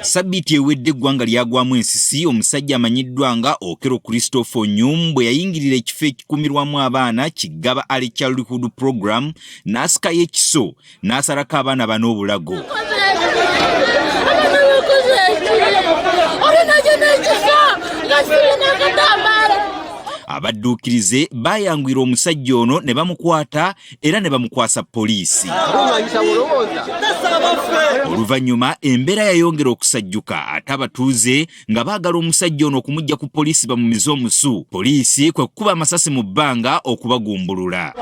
Sabbiiti ewedde eggwanga lyagwamu ensisi omusajja amanyiddwa nga Okello Christopher Onyum bwe yayingirira ekifo ekikuumirwamu abaana Kigaba Early Childhood Program n'asikayo ekiso n'asalako abaana bano obulago. Abadduukirize baayanguyira omusajja ono ne bamukwata era ne bamukwasa poliisi. Oluvannyuma embeera yayongera okusajjuka ate abatuuze nga baagala omusajja ono okumujja ku poliisi bamumize omusu. Poliisi kwe kukuba amasasi mu bbanga okubagumbulula.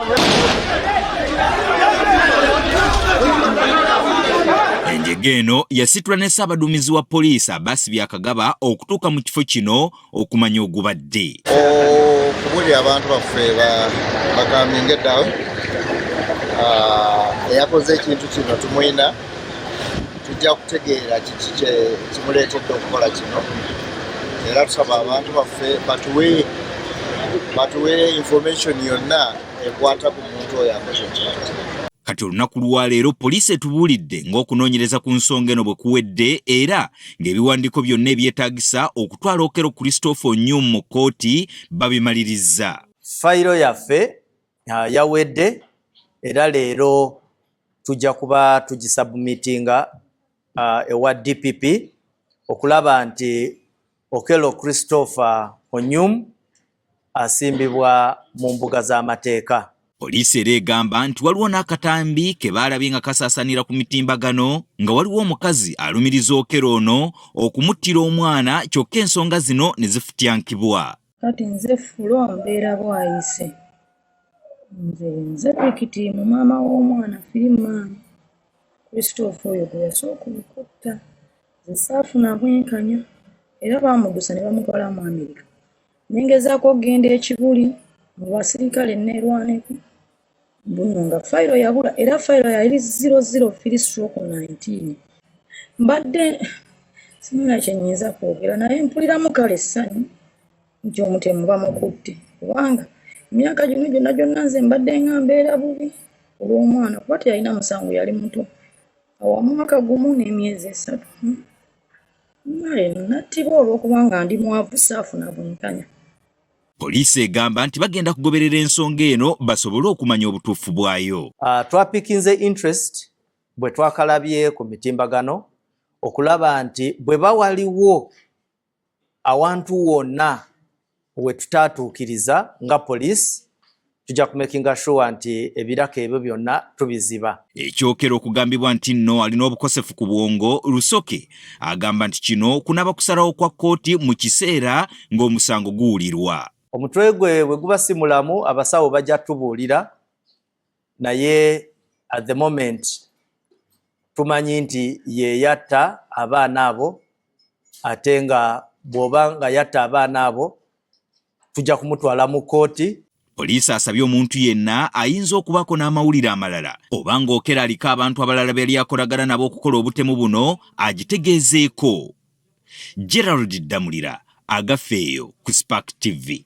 Enjega eno yasitula ne ssaabaduumizi wa poliisi Abbas Byakagaba okutuuka mu kifo kino okumanya ogubadde. Okubuulira abantu baffe bakaminge down, eyakoze ekintu kino tumwina, tujja kutegeera kiki kimuleetedde okukola kino, era tusaba abantu baffe batuwe information yonna ekwata ku muntu oyo akoze ekintu kino. Kati olunaku lwa leero poliisi etubuulidde ng'okunoonyereza ku nsonga eno bwe kuwedde era ng'ebiwandiiko byonna ebyetaagisa okutwala Okello Christopher Onyum mu kkooti babimalirizza. Fayiro yaffe yawedde era leero tujja kuba tugisubmitinga ewa DPP okulaba nti Okello Christopher Onyum asimbibwa mu mbuga z'amateeka. Poliisi era egamba nti waliwo n'akatambi ke baalabye nga kasaasaanira ku mitimbagano nga waliwo omukazi alumiriza Okello ono okumuttira omwana, kyokka ensonga zino ne zifutyankibwa. Kati nze Fulo mbeera Bwayise. Nze victim, maama w'omwana Freeman Christopher oyo gwe yasooka okutta. Nze saafuna bwenkanya era baamuddusa ne bamutwala mu Amerika. Ne ngezaako okugenda e Kibuli mu basirikale neerwaneko mbu nga fayiro yabula era fayiro yali 003/19. Mbadde simanya kye nnyinza kwogera naye mpuliramu kale essanyu nti omutemu bamukutte, kubanga emyaka gino gyonna gyonna nze mbadde nga mbeera bubi olw'omwana kuba teyalina musango, yali muto awa mwaka 1 n'emyezi 3. Naye nattibwa olw'okubanga ndi mwavu, saafuna bwenkanya. Poliisi egamba nti bagenda kugoberera ensonga eno basobole okumanya obutuufu bwayo. Twapikinze interest bwe twakalabye ku mitimbagano okulaba nti bwe bawaliwo awantu wonna we tutaatuukiriza nga poliisi, tujja kumakinga sure nti ebiraka ebyo byonna tubiziba. Ekyokera okugambibwa nti nno alina obukosefu ku bwongo, Rusoke agamba nti kino kunaaba kusalawo kwa kkooti mu kiseera ng'omusango guwulirwa. Omutwe gwe bwe guba si mulamu, abasawo bajja tubuulira, naye at the moment tumanyi nti ye yatta abaana abo, ate nga bw'oba nga yatta abaana abo tujja kumutwala mu kkooti. Poliisi asabye omuntu yenna ayinza okubaako n'amawulire amalala oba ng'Okello aliko abantu abalala be yali akolagana nabo okukola obutemu buno agitegeezeeko. Gerald Ddamulira, Agafeeyo ku Spark TV.